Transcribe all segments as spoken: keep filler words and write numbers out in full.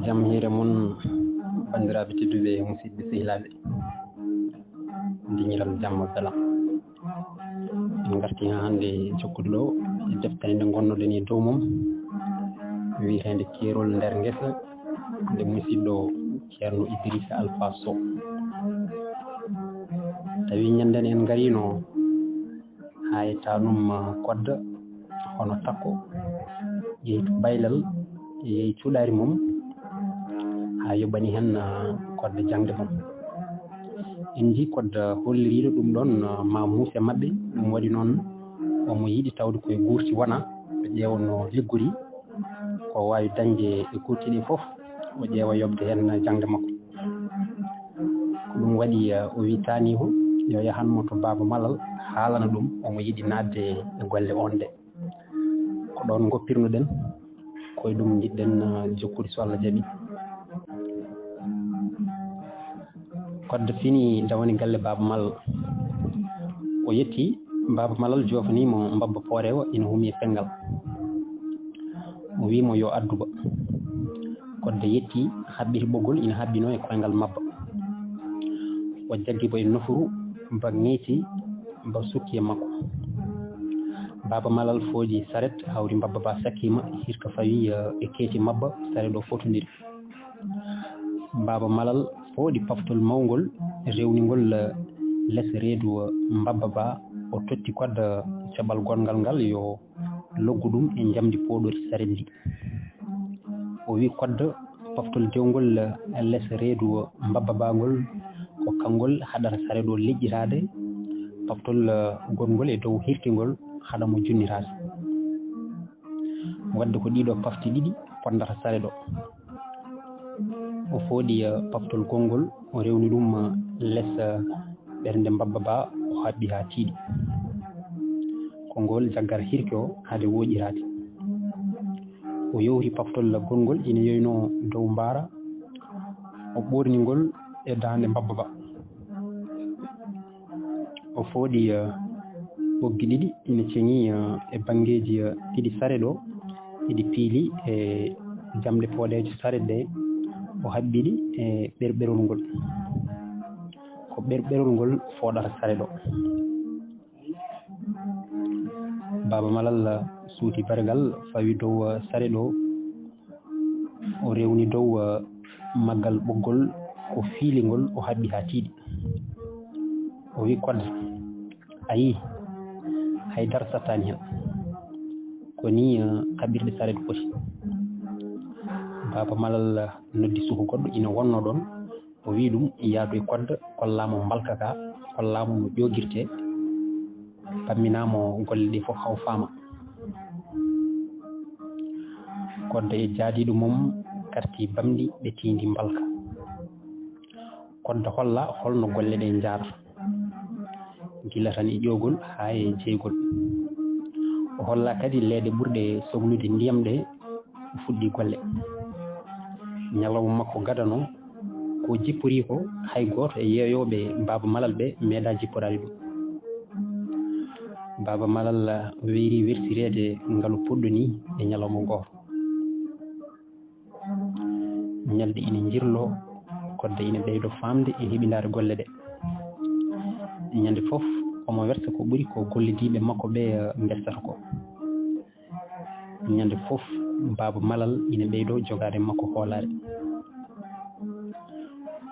Jam hiire mon, banndiraaɓe tedduɓe, musidɓe sehilaaɓe, diñiral jam e salam. En ngartii haa hannde jokkude ɗo e deftere nde ngonnoɗen e dow mum, wiyeteende Keerol nder ngesa, nde musidɗo Ceerno Idrissa Alpha Sow. Tawi ñande en ngariino haa e taanum, ah, kodda hono takko, yehi to baylal, yehi cuɗaari mum, haa yoɓani heen, ah, kodda jaŋde mum. En njii kodda holliriiɗo ɗum ɗoon, ah, ma muuse maɓɓe, ɗum waɗi noon omo yiɗi tawde koye guurti wona, o ƴeewa no liggori, ko waawi dañde e guurti ɗi fof, o ƴeewa yoɓde heen jaŋde makko. Ko ɗum waɗi, eh, o wi taaniiko yo yahan mo to Baaba Malal, haalana ɗum omo yiɗi naatde e golle oon ɗe. Ko ɗoon ngoppirno-ɗen, ko e ɗum njiɗ-ɗen, eh, jokkude so Allah jaɓi. Kodda fini dawani galle Baaba Malal. O yetti, Baaba Malal joofanii mo mbabba pooreewo ina humi e penngal. O wii mo yo addu ba. Kodda yetti, haɓɓiti ɓoggol ina haɓɓinoo e koyngal mbabba. O jaggi ba e nofuru, ba ŋeyti, ba sukki e makko. Baaba Malal fooji saret, hawri mbabba ba sakkii ma, hirka fawi, eh, e keeci mbabba, saret o fotondiri. Baaba Malal fooɗi paftol mawngol, rewni ngol, eh, les reedu, eh, mbabba ba, o totti kodda, eh, caɓal gonngal ngal yo loggu ɗum e njamndi pooɗori saret ndi. O wi kodda paftol dewngol, eh, les reedu, eh, mbabba ba ngol, ko kangol haɗata saret o leƴƴitaade, paftol, eh, gonngol e dow hirki ngol haɗa mo junnitaade. Waɗde ko ɗiɗo pafti ɗiɗi pondata saret o. O fooɗi, eh, paftol gonngol, o rewni ɗum, eh, les, eh, ɓernde mbabba ba, o haɓɓi haa tiiɗi. Ko ngol jaggar hirki o hade wooƴiraade. O yowti paftol gonngol ina yoynoo dow mbaara, o ɓoorni ngol e daande mbabba ba. O fooɗi, eh, ɓoggi ɗiɗi ina ceŋi, eh, e banngeeji, eh, ɗiɗi saret o, iɗi piili e jamɗe pooɗeeje saret ɗe, o haɓɓi ɗi e ɓerɓerol ngol. Ko ɓerɓerol ngol fooɗata saret o. Baaba Malal suuti bargal, fawi dow, eh, saret o. O rewni dow, eh, maggal ɓoggol, o fiili ngol, o haɓɓi haa tiiɗi. O wi kodda, a yii, hay dara sattaani heen. Ko nii, eh, kaɓirɗe saret poti. Baaba Malal, eh, noddi suka goɗɗo ina wonnoo ɗoon. O wi ɗum, yaadu e kodda, kollaa mo mbalka ka, kollaa mo no ƴoogirtee, pamminaa mo golle ɗe fof haa o faama. Kodda e jaadiiɗo mum karti bamɗi, ɓe tiindi mbalka. Kodda holla holno golle ɗe njaarata, gila tan e ƴoogol haa e jeygol. O holla kadi leeɗe ɓurɗe soglude ndiyam ɗe, o fuɗɗi golle. Ñalawma makko gadano, ko jippori ko, hay gooto e yeeyooɓe Baaba Malal ɓe meeɗaa jipporaade ɗum. Baaba Malal weyri wersireede ngalu puɗɗo nii e ñalawma gooto. Ñalɗi ina njirloo, kodda ina ɓeydo faamde e heɓindaade golle ɗe. Ñande fof, omo wersa ko ɓuri ko gollidiiɓe makko ɓe, eh, mbersata ko. Ñande fof, Baaba Malal ina ɓeydo jogaade makko hoolaare.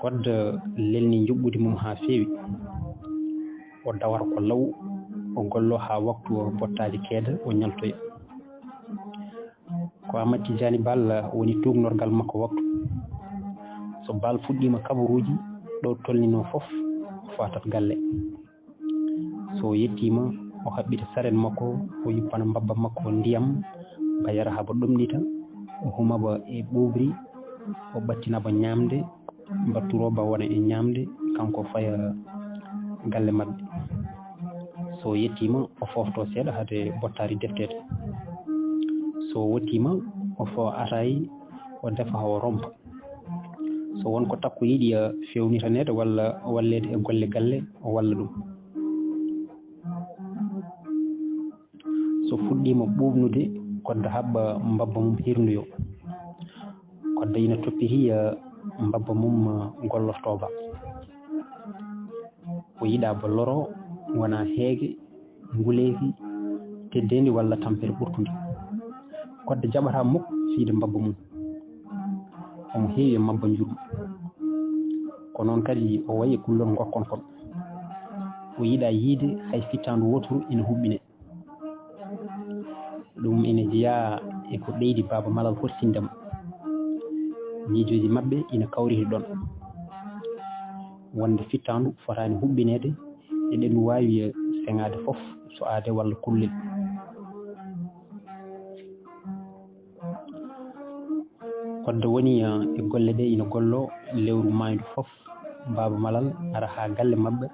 Kodda lelni njuɓɓudi mum haa feewi. O dawata ko law, o gollo haa waktu o bottaali keeda, o ñaltoya. Ko Amat Tijaani Baal woni tuugnorgal makko waktu. So Baal fuɗɗiima kabaruuji, ɗo tolninoo fof, o faatat galle. So o yettiima, o haɓɓita saret makko, o yuppana mbabba makko ndiyam, ba yara haa ba ɗomɗita, o huma ba e ɓuuɓri, o ɓattina ba ñaamde, mbatturoo ba wona e ñaamde, kanko faya galle maɓɓe. So o yettiima, o foofto seeɗa hade bottaari defteede. So o wottiima, o foo ataay, o defa haa o rompa. So won ko takko yiɗi, eh, feewnitaneede walla walleede e golle galle, o walla ɗum. So fuɗɗiima ɓuuɓnude, kodda haɓɓa mbabba mum hirndoyo. Kodda ina toppiti, eh, mbabba mum, eh, gollortooba. O yiɗaa ba loroo, wonaa heege, nguleeki, teddeendi walla tampere ɓurtundi. Kodda jaɓataa mukk fiyde mbabba mum. Omo heewi e mabba njurum. Ko noon kadi o wayi e kullon ngokkon kon. O yiɗaa yiyde hay fittaandu wooturu ina huɓɓinee. Ɗum ina jeyaa e ko ɓeydi Baaba Malal horsinde mo. Miijooji maɓɓe ina kawriti ɗoon. Wonde fittaandu fotaani huɓɓineede, eɗen waawi seŋaade fof, so aade walla kullel. Kodda woni, eh, e golle ɗe ina golloo lewru maayndu fof. Baaba Malal ara haa galle maɓɓe,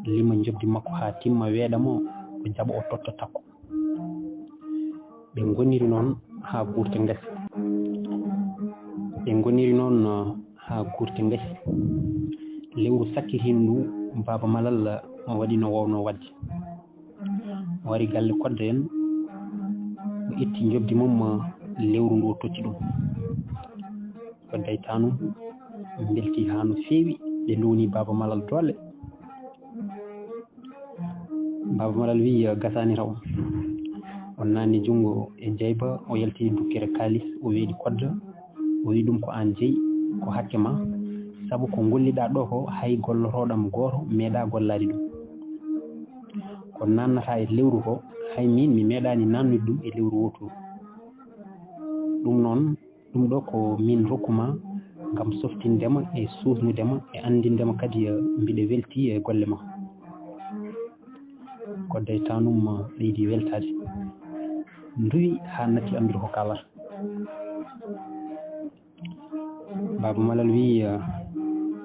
lima njoɓdi makko haa timma, weeɗa mo, o jaɓa, o totta takko. Ɓe ngoniri noon haa guurte ngasi. Ɓe ngoniri noon, eh, haa guurte ngasi. Lewru sakkitindu, Baaba Malal, eh, waɗi no woownoo waɗde. O ari galle Kodda en, o itti njoɓdi mum, lewru ndu o totti ɗum. Kodda e Taanum mbeltii haa no feewi, ɓe ndowni Baaba Malal doole. Baaba Malal wiyi, "Gasaani taw." O naatni junngo e jayba, o yalti dukkere kaalis, o weeɗi Kodda, o wiyi ɗum, "Ko aan jeyi, ko hakke ma, sabu ko ngolliɗaa ɗo ko, hay gollotooɗo am gooto meeɗaa gollaade ɗum. Ko naatnataa e lewru ko, hay miin mi meeɗaani naatnude ɗum e lewru wooturu. Ɗum noon, ɗum ɗo ko miin rokku ma ngam softinde ma e suusnude ma e anndinde ma kadi, eh, mbiɗa weltii e golle ma." Kodda e Taanum ɓeydi weltaade. Nduwi haa natti anndude ko kaalata. Baaba Malal wiyi, eh,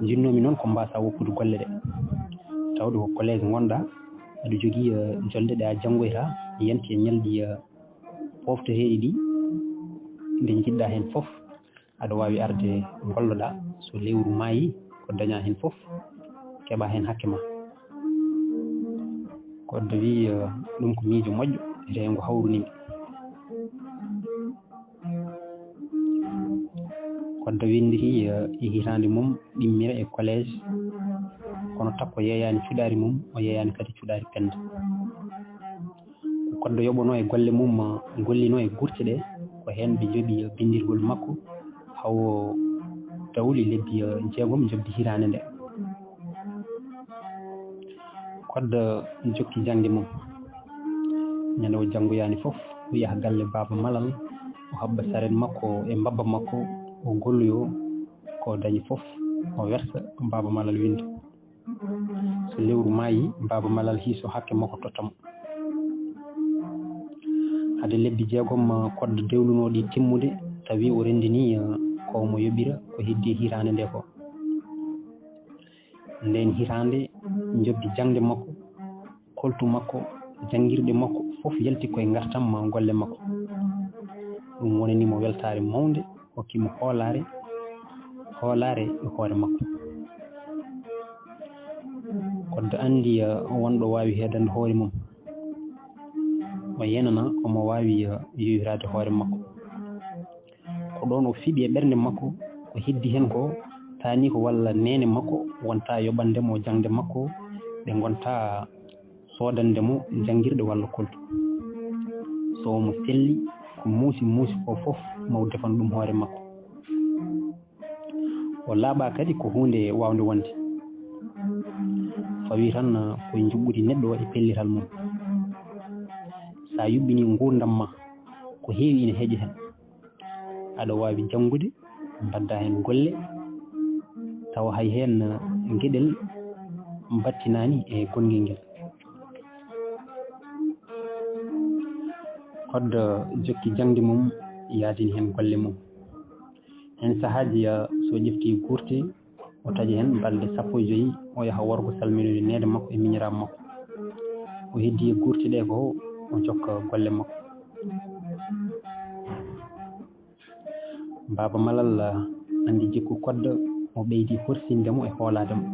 "Njinnoomi noon ko mbaasaa woppude golle ɗe. Tawde ko collège ngonɗaa, aɗa jogii, eh, jolde ɗe a janngoyta, yanti e ñalɗi, eh, poftoteeɗi ɗi, nde njiɗɗaa heen fof, aɗa waawi arde golloɗaa. So lewru maayi, ko dañaa heen fof, keɓaa heen hakke ma." Kodda wiyi, eh, "Ɗum ko miijo moƴƴo, etee ngu hawrunii mi." Kodda winnditi, eh, e hitaande mum ɗimmira e collège, kono takko yeeyaani cuɗaari mum, o yeeyaani kadi cuɗaari Pennda. Ko Kodda yoɓanoo e golle mum, eh, gollinoo e guurte ɗe, ko heen ɓe njoɓi, eh, binndirgol makko, haa o dawli lebbi, eh, jeegom njoɓdi hitaande nde. Kodda jokki jaŋde mum. Ñande o janngoyaani fof, o yaha galle Baaba Malal, o haɓɓa saret makko e mbabba makko, o golloyoo, ko o dañi fof, o wersa, Baaba Malal winnda. So lewru maayi, Baaba Malal hiiso hakke makko totta mo. Hade lebbi jeegom, Kodda dewlunoo ɗi timmude, tawi o renndinii, eh, ko mo yoɓira ko heddii hitaande nde ko. Ndeen hitaande, njoɓdi jaŋde makko, koltu makko, janngirɗe makko, fof yalti koye ngartam ma golle makko. Ɗum wonani mo weltaare mawnde, hokki mo hoolaare, hoolaare e hoore makko. Kodda anndi, eh, wonɗo waawi heedande hoore mum. O yenana omo waawi, eh, yowitaade hoore makko. Ko ɗoon o fiɓi e ɓernde makko, ko heddi heen ko, taaniiko walla neene makko wonta yoɓande mo jaŋde makko, ɗe ngonta soodande mo janngirɗe walla koltu. So omo selli, ko muusi muusi ko fof, ma o defan ɗum hoore makko. O laaɓa kadi ko huunde waawnde wonde. Fawii tan ko e njuɓɓudi neɗɗo e pellital mum. So a yuɓɓinii nguurndam ma, ko heewi ina heƴa heen. Aɗa waawi janngude, mbaɗda heen golle, tawa hay heen geɗel mbattinaani e gonngel ngel. Kodda jokki jaŋde mum, yaadini heen golle mum. Heen sahaaji, so ƴeftii guurte, o taƴa heen balɗe sappo e joy, o yaha worgo salminoyde neene makko e miñiraaɓe makko. O heddii e guurte ɗe ko o jokka golle makko. Baaba Malal anndi jikku Kodda, o ɓeydi horsinde mo e hoolaade mo.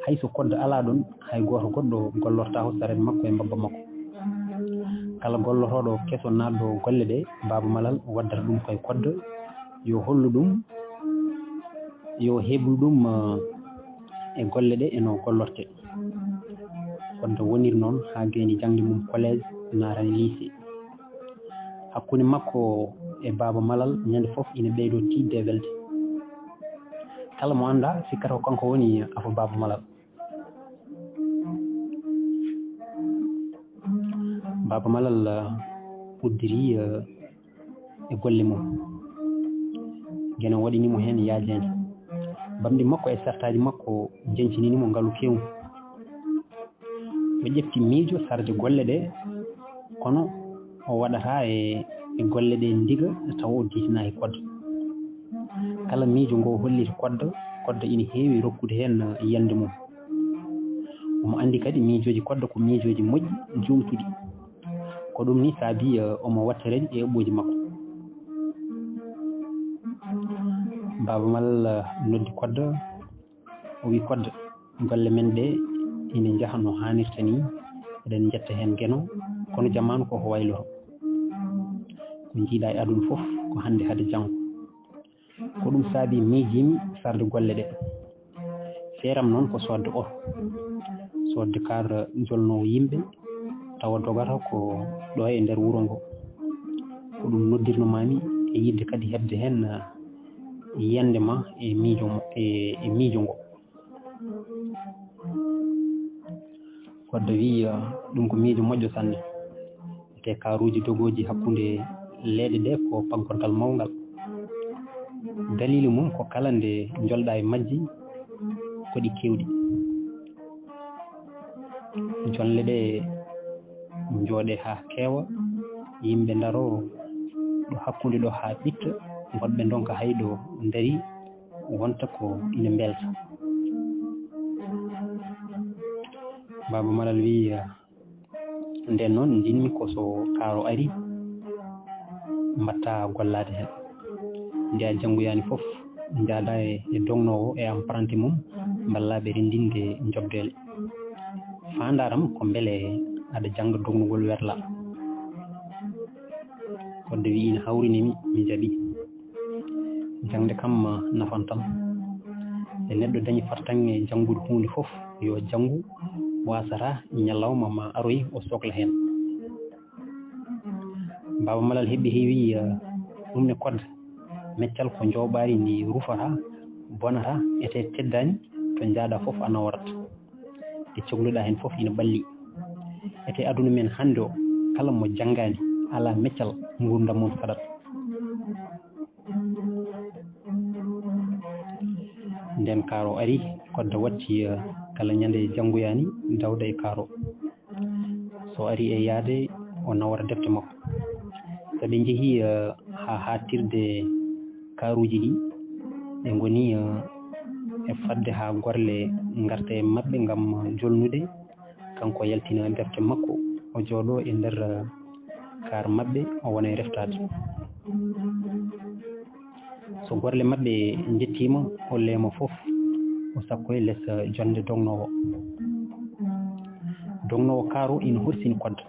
Hay so Kodda alaa ɗoon, hay gooto goɗɗo gollortaako saret makko e mbabba makko. Kala gollotooɗo keso naatɗo golle ɗe, Baaba Malal waddata ɗum koye Kodda, Yo hollu ɗum, yo heblu ɗum, eh, e golle ɗe e no gollorte. Kodda woniri noon haa gayni jaŋde mum collège naatani lycée. Hakkunde makko e Baaba Malal ñande fof ina ɓeydoo tiiɗde e welde. Kala mo anndaa sikkata ko kanko woni afo Baaba Malal. Baaba Malal, uh, uddiri, uh, e golle mum. Geno waɗini mo heen yaajeende. Bamɗi makko e sartaaji makko njeñcinini mo ngalu keewngu. O ƴefti miijo sarde golle ɗe, kono o waɗata e, e golle ɗe ndiga tawa o diitinaa e kodda. Kala miijo ngo holliti kodda, kodda ina heewi rokkude heen yiyannde mum. Omo anndi kadi miijooji kodda ko miijooji moƴƴi, juumtuɗi. Ko ɗum ni saabi, eh, omo wattira ɗi e eɓɓooji makko. Baaba Malal, eh, noddi kodda, o wi: "Kodda, golle men ɗe ina njaha no haanirta ni, eɗen njetta heen geno, kono jamaanu ko ko wayloto. Ko njiiɗa e aduna fof ko hannde hade janngo. Ko ɗum saabi miijiimi sarde golle ɗe. Feeram noon ko soodde oto, soodde kaar jolnoowo yimɓe, tawa dogata ko ɗo e nder wuro ngo. Ko ɗum noddirnomaami e yiɗde kadi heɓde heen, eh, yiyannde ma e miijo mo, e, e miijo ngo." Kodda wi, eh, ɗum ko miijo moƴƴo sanne. Te kaaruuji dogooji hakkunde leeɗe ɗe ko paggorgal mawngal. Daliili mum ko kala nde njolɗa e majji ko ɗi keewɗi. Jonle ɗe njooɗe haa keewa, yimɓe ndaro ɗo hakkunde ɗo haa ɓitta, goɗɓe ndonka hay ɗo ndari wonta ko ina mbelta. Baaba Malal wi, nden noon, njinmi ko so kaaro ari, mbatta gollaade heen. Nde a janngoyaani fof, njaada e, e dognoowo e apprenti mum, mballaa ɓe renndinde njoɓdeele. Faandaaram ko mbele aɗa jannga dognugol werlaa. Kodda wi ina hawrini mi, mi jaɓi. Jaŋde kam nafan tan. Nde neɗɗo dañi fartaŋŋe janngude huunde fof, yo janngu, waasata ñalawma ma aroy o sokla heen. Baaba Malal heɓi heewi, eh, ɗum ne kodda. Meccal ko njooɓaari ndi rufata, bonata, ete teddaani, to njaaɗa fof a naworat. Ɗe cokluɗa heen fof ina ɓalli. Ete aduna men hannde o, kala mo janngaani, alaa meccal nguurndam mum saɗat. Nden kaaro ari, kodda watti, eh, kala ñande janngoyaani, dawda e kaaro. So ari e yaade, o nawora defte makko. So ɓe njehi, eh, haa haaɗtirde kaaruuji ɗi, ɓe ngoni, eh, e fadde haa gorle ngarta e maɓɓe ngam jolnude. Kanko yaltina defte makko, o jooɗo e nder, eh, kaar maɓɓe, o wona e reftaade. So gorle maɓɓe njettiima, o leema fof, o sakkoya les, eh, jonnde dognoowo. Dognoowo kaaro ina horsini kodda.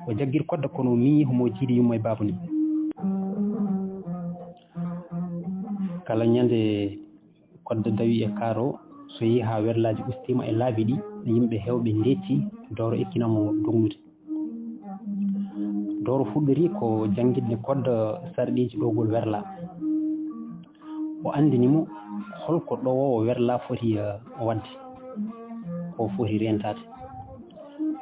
O jaggiri kodda kono o miñi homo jiidi yumma e baaba ni. Kala ñande kodda dawi e kaaro, so yehi haa werlaaji ustiima e laabi ɗi, yimɓe heewɓe ndeetti, Dooro ekkinamo dognude. Dooro fuɗɗori ko janngitde kodda sarɗiiji ɗowgol werlaa. O anndini mo holko ɗowoowo werlaa foti, eh, waɗde, ko foti reentaade.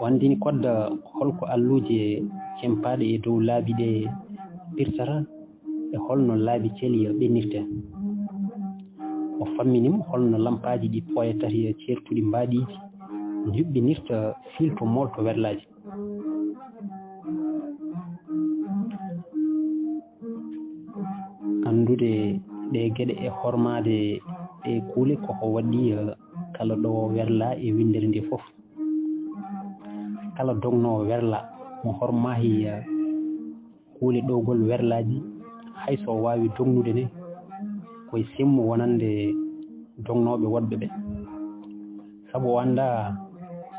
O anndini kodda holko alluuje cempaaɗe e dow laabi ɗe pirtata e holno laabi celiya ɓennirte. O fammini mo holno lampaaji ɗi pooye tati ceertuɗi mbaɗiiji njuɓɓinirta fiilto moolto werlaaji. Anndude ɗee geɗe e hormaade ɗee kuule ko ko waɗɗi, eh, kala ɗo werlaa e winndere nde fof. Kala dognoowo werlaa mo hormaahi, eh, kuule ɗowgol werlaaji, hay so o waawi dognude ne, ko e semmu wonande dognooɓe woɗɓe ɓe. Sabu o anndaa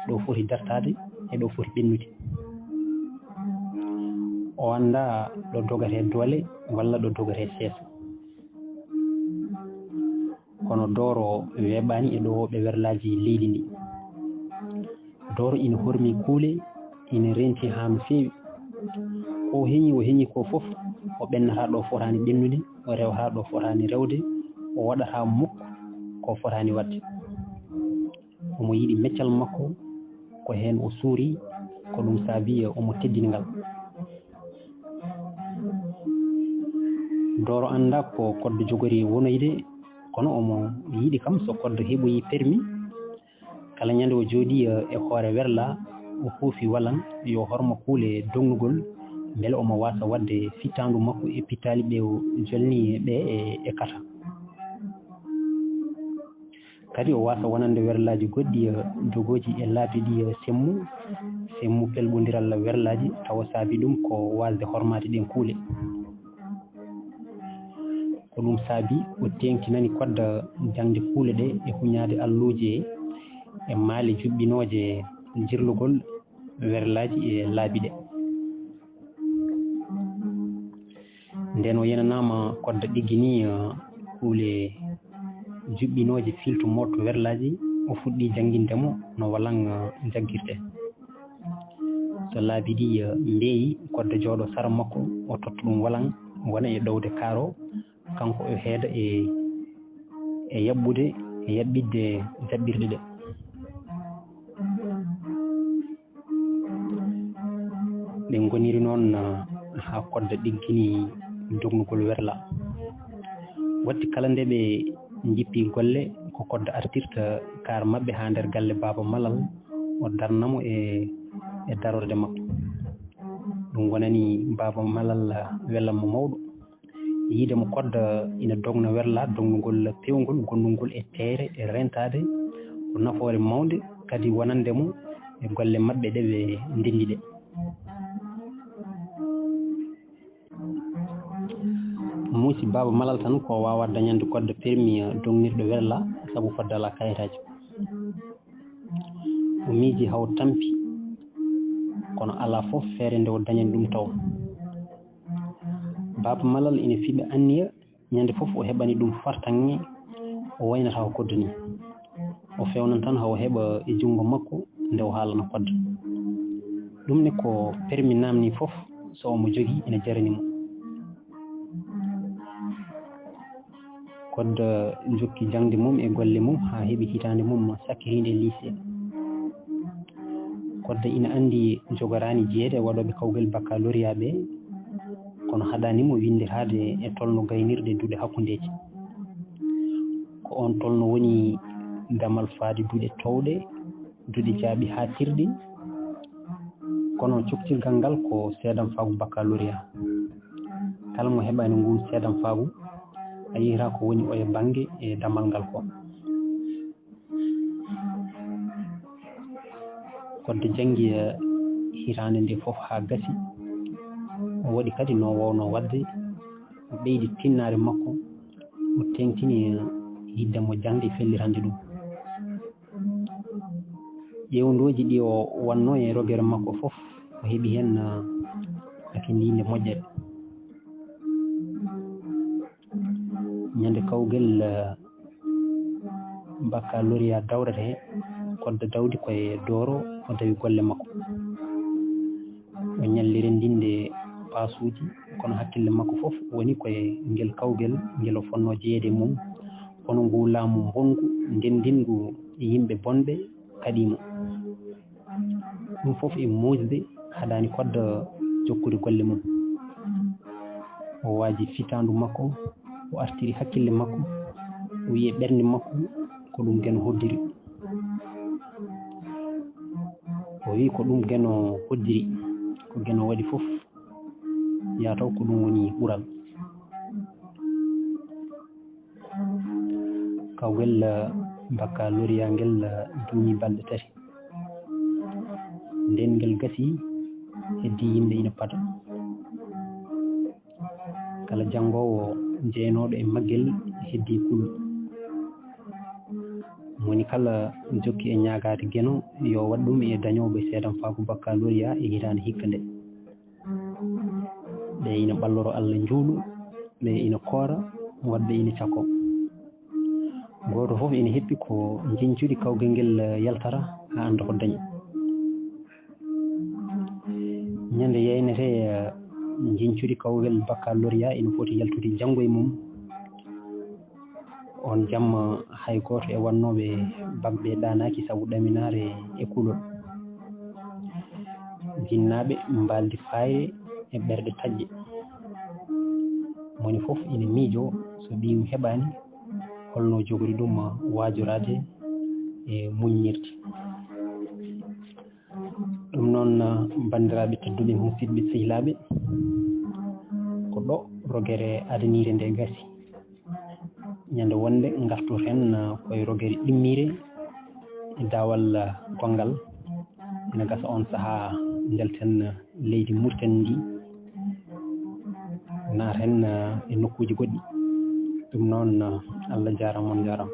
ɗo foti dartaade e ɗo foti ɓennude. O anndaa ɗo dogatee doole walla ɗo dogatee seesa. Kono Dooro weeɓaani e ɗowooɓe werlaaji leydi ndi. Dooro ina hormi kuule, ina renti haa no feewi. Ko o heñi, o heñi ko fof, o ɓennataa ɗo fotaani ɓennude, o rewataa ɗo fotaani rewde, o waɗataa mukk ko fotaani waɗde. Omo yiɗi meccal makko, ko heen o suuri, ko ɗum saabi omo teddini ngal. Dooro anndaa ko Koddo jogori wonoyde, kono omo yiɗi kam so Koddo heɓoyi permi, kala ñande o jooɗii e hoore werla, o huufi walan yo horma kuule dognugol, mbele omo waasa waɗde fittaandu makko e pittaali ɓe o jolni ɓe e, e kata. Kadi o waasa wonande werlaaji goɗɗi, eh, dogooji e laabi ɗi, eh, semmu, semmu pelɓondiral werlaaji, tawa saabi ɗum ko waasde hormaade ɗeen kuule. Ko ɗum saabi o teeŋtinani Koddo jaŋde kuule ɗe e huñaade alluuje e maale juɓɓinooje jirlugol werlaaji e laabi ɗe. Nden o yenanaama Koddo ɗiggini, eh, kuule juɓɓinooje filtu mooto werlaaji, o fuɗɗi jannginde mo no walan, eh, jaggirtee. So laabi ɗi, eh, mbeeyi, Koddo jooɗo sara makko, o totta ɗum walan, wona e ɗowde kaaro, kanko o heeda e, e yaɓɓude, e yaɓɓitde jaɓɓirɗe ɗe. Ɓe ngoniri noon, ah, haa Koddo ɗiggini dognugol werla. Watti kala nde ɓe njippi golle, ko Koddo artirta kaar maɓɓe haa nder galle Baaba Malal, o darna mo e, e darorde makko. Ɗum wonani Baaba Malal welamma mawɗo. Yiide mo Koddo ina dogna werla, dognugol peewngol, gonnungol e teeyre, e rentaade, ko nafoore mawnde kadi wonande mo e golle maɓɓe ɗe ɓe ndenndi ɗe. Muusi Baaba Malal tan ko o waawaa dañande Koddo permi dognirɗo werla, sabu Koddo alaa kayitaaji. O miiji haa o tampi, kono alaa fof feere nde o dañani ɗum taw. Baaba Malal ina fiɓa anniya, ñande fof o heɓani ɗum fartaŋŋe, o waynata ko Koddo ni. O fewnan tan haa o heɓa e junngo makko nde o haalana Koddo. Ɗum ne ko permi naamni fof, so omo jogii ina jarani mo. Koddo jokki jaŋde mum e golle mum haa heɓi hitaande mum sakkitiinde e lycée. Koddo ina anndi jogoraani jeyeede waɗooɓe kawgel baccalauréat ɓe, kono haɗaani mo winndiraade e tolno gaynirɗe duɗe hakkundeeji. Ko oon tolno woni damal faade duɗe toowɗe, duɗe jaaɓi haaɗtirɗi, kono coktirgal ngal ko seedamfaagu baccalauréat. Kala mo heɓaani ngu seedamfaagu, a yiyata ko woni oya bannge e damal ngal ko. Koddo janngi, eh, hitaande nde fof haa gasi. O waɗi kadi no o waawnoo waɗde. O ɓeydi tinnaare makko. O teeŋtini, eh, yiɗde mo jaŋde e fellitande ɗum. Ƴeewndooji ɗi o waɗnoo e rogere makko fof, o heɓi heen, eh, hakkiilde moƴƴere. Ñande kawgel, eh, baccalauréat dawrete, Koddo dawdi ko e Dooro, o dawi golle makko. O ñalli renndinde paasuuji, kono hakkille makko fof woni ko e ngel kawgel ngel o fotnoo jeyeede e mum, kono ngu laamu mbonngu, ndenndingu e yimɓe bonɓe kaɗii mo. Ɗum fof e muusde haɗaani Koddo jokkude golle mum. O waaji fittaandu makko, o artiri hakkille makko, o wiyi e ɓernde makko ko ɗum Geno hoddiri. O wiyi ko ɗum Geno hoddiri, ko Geno waɗi fof, yaa taw ko ɗum woni ɓural. Kawgel, eh, baccalauréat ngel, eh, duumi balɗe tati. Nden ngel gasi, heddii yimɓe ina pada. Kala janngoowo jeynooɗo e maggel heddii kulu. Moni kala jokki e ñaagaade Geno yo waɗ ɗum e dañooɓe seedamfaagu baccalauréat e hitaande hikka nde. Ɓe ina ɓalloro Allah njuulu, ɓe ina koora, waɗɓe ina cakko. Gooto fof ina heppi ko njiñcudi kawgel ngel yaltata haa annda ko dañi. Ñande yaynete, njiñcudi kawgel baccalauréat ina foti yaltude janngo e mum. On jamma, hay gooto e wannooɓe bak ɓe ɗaanaaki sabu ɗaminaare e kulol. Jinnaaɓe mbaaldi faayre e ɓerɗe taƴƴe. Moni fof ina miijoo so ɓiyum heɓaani, holno jogori ɗum waajoraade e muññirde. Ɗum noon, banndiraaɓe tedduɓe, musidɓe sehilaaɓe, ko ɗo rogere adaniire nde gasi. Ñande wonde ngartoten koye rogere ɗimmiire e daawal gonngal. Ina gasa on sahaa njalten leydi Mauritanie ndi, naaten e nokkuuji goɗɗi. Ɗum noon, Allah jaaraama, on jaaraama.